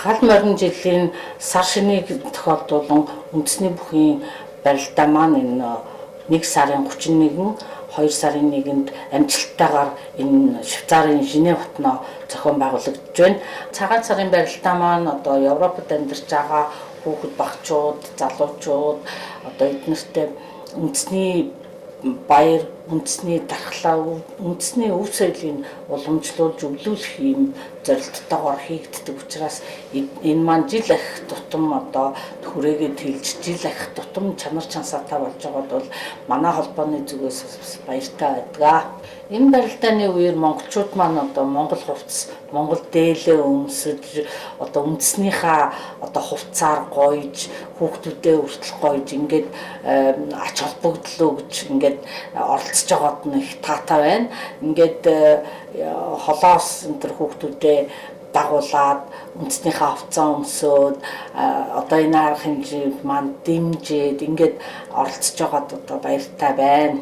Гал морин жилийн сар шинийг тохиолдуулан үндэсний бүхийн барилдаа маань энэ 1 сарын 31, 2 сарын 1-нд амжилттайгаар энэ Швейцарын Женев хотноо зохион байгуулагдаж байна. Цагаан сарын барилдаа маань одоо Европод амьдарч байгаа хүүхэд багчууд, залуучууд одоо эднэртэй үндэсний баяр, үндэсний дархлаа, үндэсний өв соёлыг уламжлуулж өвлүүлэх юм зорилттойгоор хийгддэг учраас энэ маань жил ахих тутам одоо хүрээгээд хэлж, жил ахих тутам чанар чансаатай болж байгаад бол манай холбооны зүгээс бас баяртай байдаг. Энэ барилдааны үеэр монголчууд маань одоо монгол хувцас, монгол дээлээ өмсөж, одоо үндэснийхаа одоо хувцаар гоёж, хүүхдүүдээ хүртэл гоёж ингээд ач холбогдол өгч ингээд оролцож байгаад нь их таатай байна. Ингээд холоос энэ төр хүүхдүүдээ дагуулад үндэснийхээ хувцас өмсөөд одоо энэ арга хэмжээнд маань дэмжиж ингээд оролцож байгаад одоо баяртай байна.